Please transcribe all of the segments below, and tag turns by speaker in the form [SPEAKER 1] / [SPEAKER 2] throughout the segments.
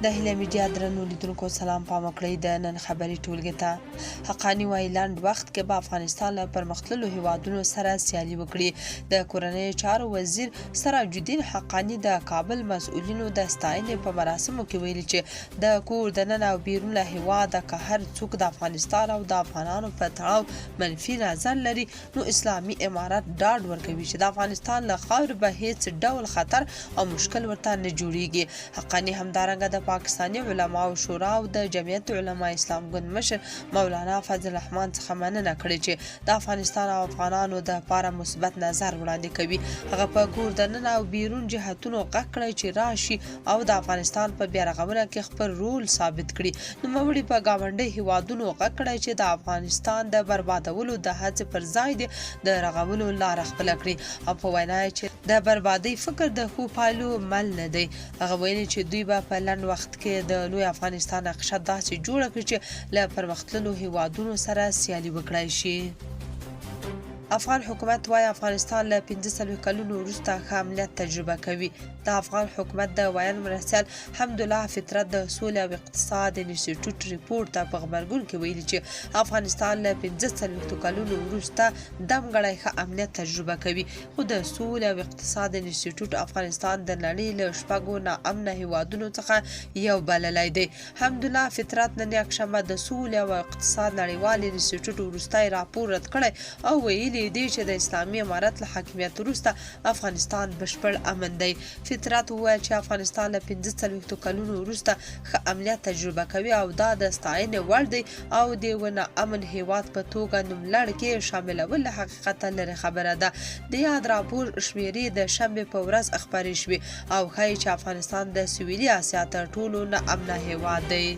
[SPEAKER 1] د هیله میډیا درنو لیدونکو سلام، پام وکړئ د نن خبري ټولګې ته. حقاني وايي، لنډ وخت کې به افغانستان له پرمختللو هیوادونو سره سیالي وکړي. د کورنیو چارو وزیر سراج الدین حقاني د کابل مسؤلینو د ستاینې په مراسمو کې ویلي چې د کور دننه او بیرون له هیواده که هر څوک د افغانستان او د افغانانو په تړاو منفي نظر لري، نو اسلامي امارت ډاډ ورکوي چې د افغانستان له خاورې به هیڅ ډول خطر او مشکل ورته نه جوړیږي. حقاني همدارنګه د پاکستاني علماو شورا او د جمعیت علما اسلام ګوند مشر مولانا فضل الرحمن څخه مننه کړې چې د افغانستان او افغانانو د پاره مثبت نظر وړاندې کوي. هغه په کور دننه او بیرون جهتونو غږ کړی چې راشي او د افغانستان په بیارغونه کې خپل رول ثابت کړي. نوموړي په ګاونډي هیوادونو غږ کړی چې د افغانستان د بربادولو د هڅې پر ځای دې د رغولو لاره خپله کړي او په وینا یې چې د بربادۍ فکر د ښو پایلو مل نه دی. هغه ویلي چې دوی به په لنډ وخت کې د لوی افغانستان نقشه داسې جوړه کړي چې له پرمختللو هیوادونو سره سیالي وکړای شي. افغان حکومت وايي، افغانستان له 45 کلونو وروسته ښه امنیت تجربه کوي. د افغان حکومت د ویاند مرستیال حمدالله فطرت د سولې او اقتصاد انسټیټیوټ رپورټ ته په غبرګون کې ویلي چې افغانستان له 45 کلونو وروسته دمګړی ښه امنیت تجربه کوي، خو د سولې او اقتصاد انسټیټیوټ افغانستان د نړۍ له شپږو ناامنه هیوادونو څخه یو بللی دی. حمدالله فطرت نن یکشنبه د سولې او اقتصاد نړیوال انسټیټیوټ وروستی راپور رد کړی او ویلي دي چې د اسلامي امارت له حاکمیت وروسته افغانستان بشپړ امن دی. فطرت وویل چې افغانستان له 45 کلونو وروسته ښه امنیت تجربه کوي او دا د ستاینې وړ دی او د یوه ناامن هېواد په توګه نوملړ کې شاملول له حقیقته لرې خبره ده. د یاد راپور شمېرې د شنبې په ورځ خپرې شوې او ښيي چې افغانستان د سویلي اسیا تر ټولو ناامنه هېواد دی.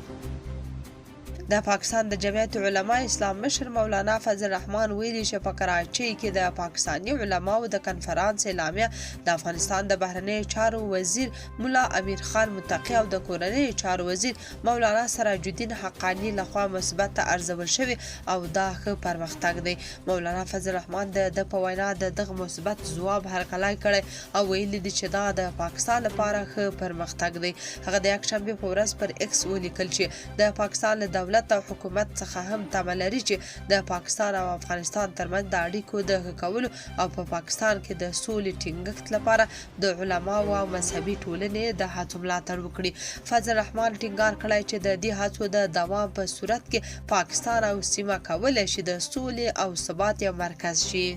[SPEAKER 1] د پاکستان د جمعیت علما اسلام مشر مولانا فضل الرحمن ویلي چې په کراچۍ کې د پاکستاني علماو د کنفرانس اعلامیه د افغانستان د بهرنیو چارو وزیر ملا امیر خان متقي او د کورنیو چارو وزیر مولانا سراج الدین حقاني لخوا مثبته ارزول شوې او دا ښه پرمختګ دی. مولانا فضل الرحمن د ده په وینا د دغه مثبت ځواب هرکلی کړی او ویلي دي چې دا د پاکستان لپاره ښه پرمختګ دی. هغه د یکشنبې په ورځ پر ایکس ولیکل چې د پاکستان له دولت او حکومت څخه هم تمه لري چې د پاکستان او افغانستان ترمنځ د اړیکو د ښه کولو او په پاکستان کې د سولې ټینګښت لپاره د علماوو او مذهبي ټولنې د هڅو ملاتړ وکړي. فضل الرحمن ټینګار کړی چې د دې هڅو د دوام په صورت کې پاکستان او سیمه کولی شي د سولې او ثبات یو مرکز شي.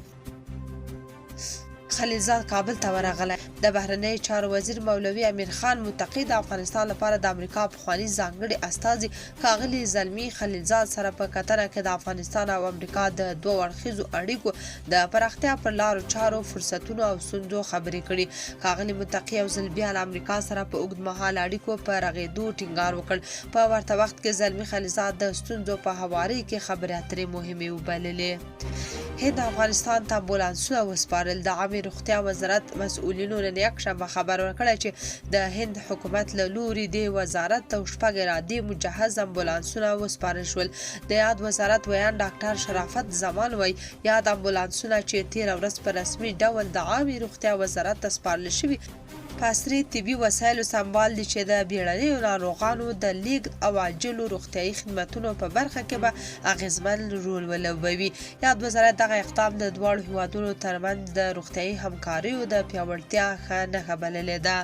[SPEAKER 1] خلیلزاد کابل ته ورغلی. د بهرنیو چارو وزیر مولوي امیر خان متقي د افغانستان لپاره د امریکا پخواني ځانګړي استازي ښاغلي زلمي خلیلزاد سره په کتنه کې د افغانستان او امریکا د دوو اړخیزو اړیکو د پراختیا پر لارو چارو، فرصتونو او ستونزو خبرې کړي. ښاغلي متقي یو ځل بیا له امریکا سره په اوږدمهاله اړیکو په رغېدو ټینګار وکړ. په ورته وخت کې زلمي خلیلزاد د ستونزو په هوارۍ کې خبرې اترې مهمې وبللې. هند افغانستان ته امبولانسونه وسپارل. د عامې روغتیا وزارت مسؤلینو نن یکشنبه خبر ورکړی چې د هند حکومت له لوري دې وزارت ته شپږ عرادې مجهز امبولانسونه وسپارل شول. د یاد وزارت ویاند ډاکټر شرافت زمان وایي، یاد امبولانسونه چې تېره ورځ په رسمي ډول د عامې روغتیا وزارت ته سپارل شوي، په عصري طبي وسایلو سمبال دي چې د بیړنیو ناروغانو د لیږد او عاجلو روغتیايي خدمتونو په برخه کې به اغېزمن رول ولوبوي. یاد وزارت دغه اقدام د دواړو هېوادونو ترمنځ د روغتیايي همکاریو د پیاوړتیا ښه نښه بللې ده.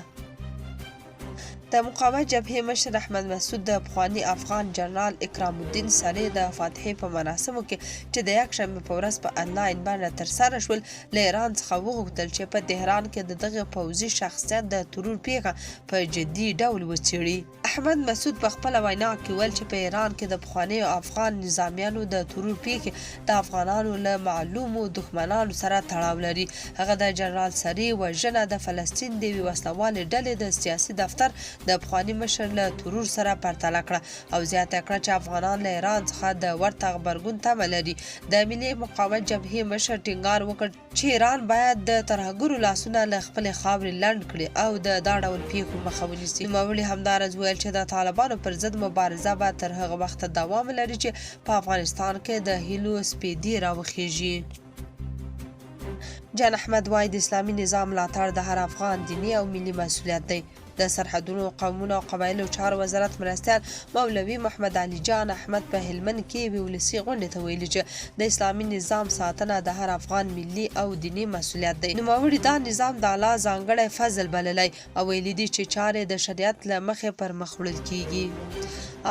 [SPEAKER 1] د مقاومت جبهې مشر احمد مسعود د پخواني افغان جنرال اکرام الدین سرې د فاتحې په مراسمو کې چې د یکشنبې په ورځ په انلاین بڼه ترسره شول، له ایران څخه وغوښتل چې په تهران کې د دغه پوځي شخصیت د ترور پیښه په جدي ډول وڅېړي. احمد مسعود په خپله وینا کې وویل چې په ایران کې د پخوانیو افغان نظامیانو د ترور پیښې د افغانانو له معلومو دښمنانو سره تړاو لري. هغه د جنرال سرې وژنه د فلسطین د یوې وسله والې ډلې د سیاسي دفتر د پخواني مشر له ترور سره پرتله کړه او زیاته کړه چې افغانان له ایران څخه د ورته غبرګون تمه لري. د ملي مقاومت جبهې مشر ټینګار وکړ چې ایران باید د ترهګرو لاسونه له خپلې خاورې لنډ کړي او د دا ډول پیښو مخه ونیسي. نوموړي همداراز وویل چې د طالبانو پر ضد مبارزه به تر هغه وخته دوام ولري چې په افغانستان کې د هیلو سپیدې راوخیژي. جان احمد وايي، د اسلامي نظام ملاتړ د هر افغان دیني او ملي مسؤلیت دی. د سرحدونو، قومونو او قبایلو چارو وزارت مرستیال مولوي محمد علي جان احمد په هلمند کې یوې ولسي غونډې ته ویلي چې د اسلامي نظام ساتنه د هر افغان ملي او دیني مسؤلیت دی. نوموړي دا نظام د الله ځانګړی فضل بللی او ویلي دي چې چارې د شریعت له مخې پر مخ وړل کیږي.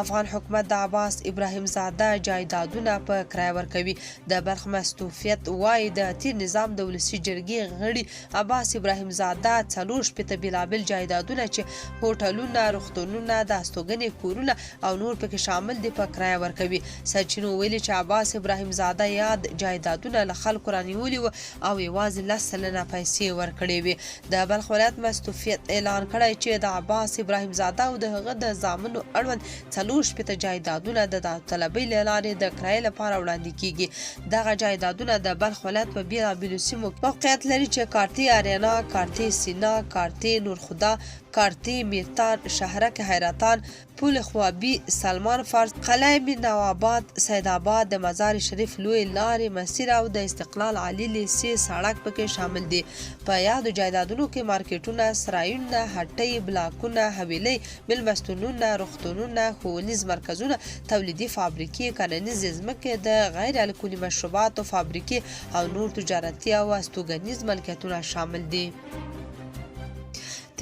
[SPEAKER 1] افغان حکومت د عباس ابراهیم زاده جایدادونه په کرایه ورکوي. د بلخ مستوفیت وايي، د تیر نظام د ولسي جرګې غړي عباس ابراهیم زاده 64 بېلابېل جایدادونه چې هوټلونه، روغتونونه، د استوګنې کورونه او نور پکې شامل دي، په کرایه ورکوي. سرچینو ویلي چې عباس ابراهیم زاده یاد جایدادونه له خلکو رانیولي و او یوازې 10% پیسې یې ورکړې وې. د بلخ ولایت مستوفیت اعلان کړی چې د عباس ابراهیم زاده او د هغه د زامنو اړوند 64 جایدادونه د داوطلبۍ له لارې د کرایې لپاره وړاندې کیږي. دغه جایدادونه د بلخ ولایت په بیلابیلو سیمو کې موقعیت لري چې کارتې اریانا، کارتې سینا، کارتې نورخدا، کارتې میرتان، شهرک حیرتان، پل خوابي، سلمان فارس، قلعه مینواباد، سیدآباد، د مزار شریف لویې لارې مسیر او د استقلال عالي لیسې سړک پکې شامل دي. په یادو جایدادونو کې مارکېټونه، سرایونه، هټۍ، بلاکونه، حویلۍ، مېلمستونونه، روغتونونه، ښوونیز مرکزونه، تولیدي فابریکې، کرنیزې ځمکې، د غیر الکولي مشروباتو فابریکې او نور تجارتي او استوګنیز ملکیتونه شامل دي.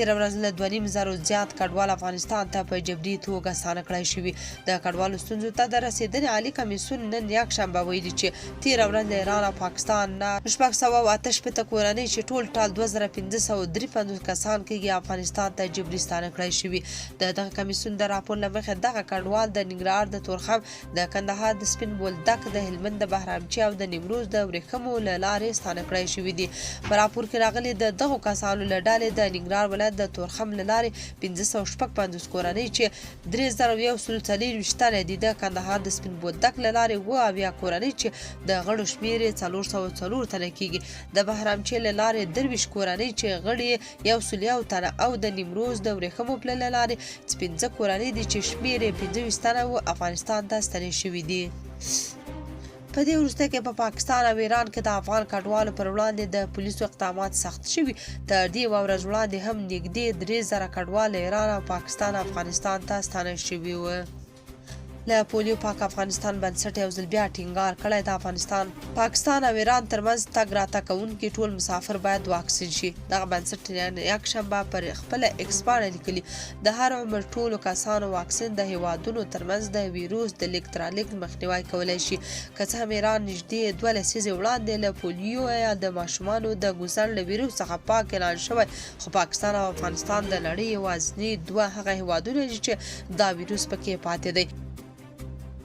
[SPEAKER 1] تېره ورځ له 2500 زیات کډوال افغانستان ته په جبري توګه ستانه کړای شوي. د کډوالو ستونزو ته د رسېدنې عالي کمیسیون نن یکشنبه ویلي چې تېره ورځ له ایران او پاکستان نه 668 کورنۍ چې ټول ټال 2553 کسان کېږي افغانستان ته جبري ستانه کړای شوي. د دغه کمیسیون د راپور له مخې دغه کډوال د ننګرهار د تورخم، د کندهار د سپین بولدک، د هلمند د بهرامچې او د نیمروز د ورېښمو له لارې ستانه کړای شوي دي. په راپور کې راغلي، د دغو کسانو له ډلې د ننګرهار ولایت د تورخم له لارې 556 کورنۍ چې 3124 تنه دي، د کندهار د سپین بولدک له لارې 77 کورنۍ چې د غړو شمېر یې 404 تنه کېږي، د بهرامچې له لارې 23 کورنۍ چې غړي یې 101 تنه او د نیمروز د ورېښمو پله له لارې 5 کورنۍ دي چې شمېر یې 25 تنه و، افغانستان ته ستنې شوې دي. په دې وروستیو کې په پاکستان او ایران کې د افغان کډوالو پر وړاندې د پولیسو اقدامات سخت شوي. تر دې یوه ورځ وړاندې هم نږدې 3000 کډوال له ایران او پاکستان افغانستان ته ستانه شوي وو. له پولیو پاک افغانستان بنسټ یو ځل بیا ټینګار کړی، د افغانستان، پاکستان او ایران ترمنځ تګ راتګ کوونکي ټول مسافر باید واکسین شي. دغه بنسټ نن یکشنبه پر خپله ایکس پاڼه لیکلي، د هر عمر ټولو کسانو واکسین د هېوادونو ترمنځ د ویروس د لېږد رالېږد مخنیوی کولی شي. که څه هم ایران نږدې دوه لسیزې وړاندې له پولیو یا د ماشومانو د ګوزڼ له ویروس څخه پاک اعلان شوی، خو پاکستان او افغانستان د نړۍ یوازني دوه هغه هېوادونه دي چې دا ویروس پکې پاتې دی.